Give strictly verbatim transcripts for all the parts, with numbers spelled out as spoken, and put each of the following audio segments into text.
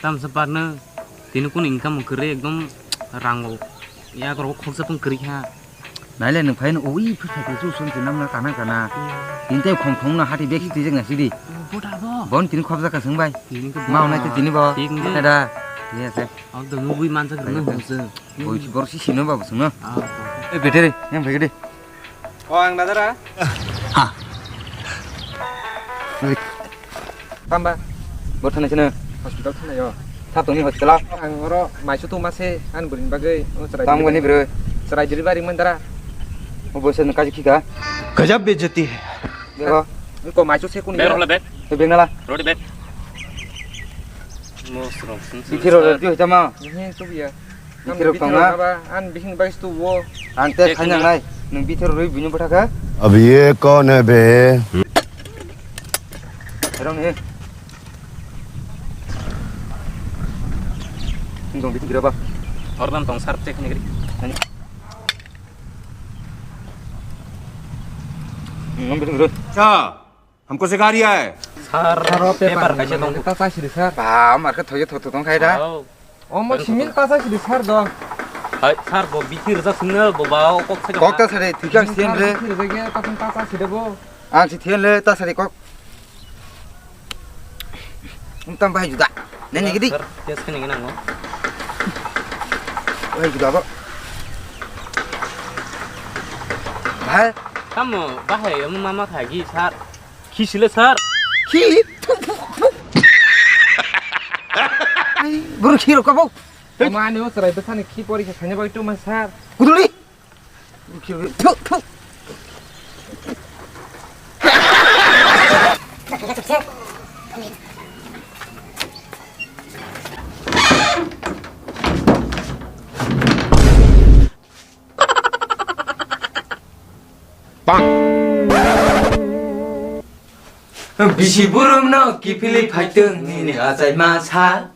Tamsa partner, tini kunu income kwrwi ekdom rango. Yak rok khoksa pung kwrwi ha. Naile nwng phai no ui phai phai chu sun chinam na kana kana. Tini tei khom khom no hati bek twi jeng na sidi. Bota bo. Bon tini khobjak ka sung bai. Tini ko Ma bota. Onai te tini bo. Tini. Ada. Iya se. Ang to nugui mansa kwrwi no Iya. Hum se. Boi bor si sino ba sung no. Ah. Eh, betere, yang phai de. O, ang dadara. Ha. Oi. Tamba? Bo thanai sino? Hospital thanai o. Thap tongni hospital o? Ang oro maisu tongma se, ani bwrwini bagwi, o chwrai Tam delivery gani bwrwi? Chwrai delivery man dara. O bo se no kaji khika? Gajab bejati hai. Bego. Ko maisu se kun Beg ya? Rokle beg. Te beg nala. Rodi beg. Mos rok sung sung Bithi rok sir. Rodi hoita ma. Ini tu ya. Bithi rok tong na? An bihing bai stu wo. Ang te Ek khaina minute. Nai. Nung bithi rok roi bini bwtha kha. अब ये कौन है बे? Rong ni. Nung bithi gira ba. Ordan tong sar check ni gri. Nung bithi gira. Cha. हमको सिखा रिया है। Sir, sir, o paper paper kaisa tong. Ta chai sidi, sir. Ba, mar khe thoye thotho tong khai da. Hao. O mo Paper simil tong. Ta chai sidi, sir, do. Hai, sir, bo bithi rwjak singno, bo ba o kok sai Kok ta sari, thikang Sir, sien re. Bithi rwjak ya, ta sung ta chai sidi bo. Ang si thien le, ta sari kok. Ung tam bai juda. Nani gidi. Sir, test kani gana ngo. Bai juda bo. Bhai. Tamo, bahai, omo mama khagi, sir. Khi sile, sir? Khi? Ai, buru khi rokabo. Mani o chwrai bwsani khi porikha khaina bagwi tuma, sir. Kuduli. Buru khi rokabo. Thu, thu. Bisi burumno kiphilwi phaitwng nini achaima sal.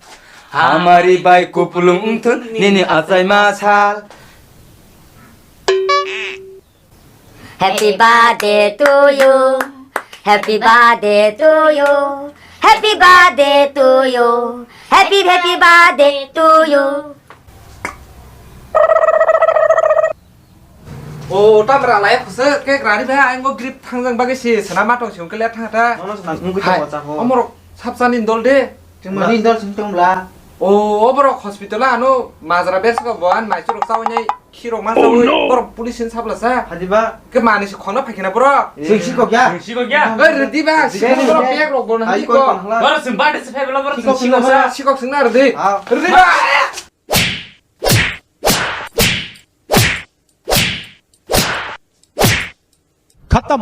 Hamari bai kupulung wngthwng nini achaima sal. Happy birthday to you. Happy birthday to you. Happy birthday to you. Happy, happy birthday to you. O, tamra lai khosok ke grari ba, ang go grip thangjang bagwi si, sana ma tong si, ungkele thang ta. Nono sana, ungkele Hai, thang ta ho. Omorok sapsani dol de. Chwng mani dol sing tong bla. O, oborok hospital ano majra berska bo an mai churok chawi nai, khirok ma chawi, Oh, no! Borok police sin sabla sa. Hadi ba? Ke mani si khona phaikena borok. Sing si kok ya? Sing si kok ya? Oi, redi ba, si Sing kok borok si bag rok bon Ai, hadi koi ko. Pang hla. Borok sing bade se phai bela borok Sikok sing sing sikok bela. Sa. Sikok sing na redi. Ah. Redi ba. खत्म।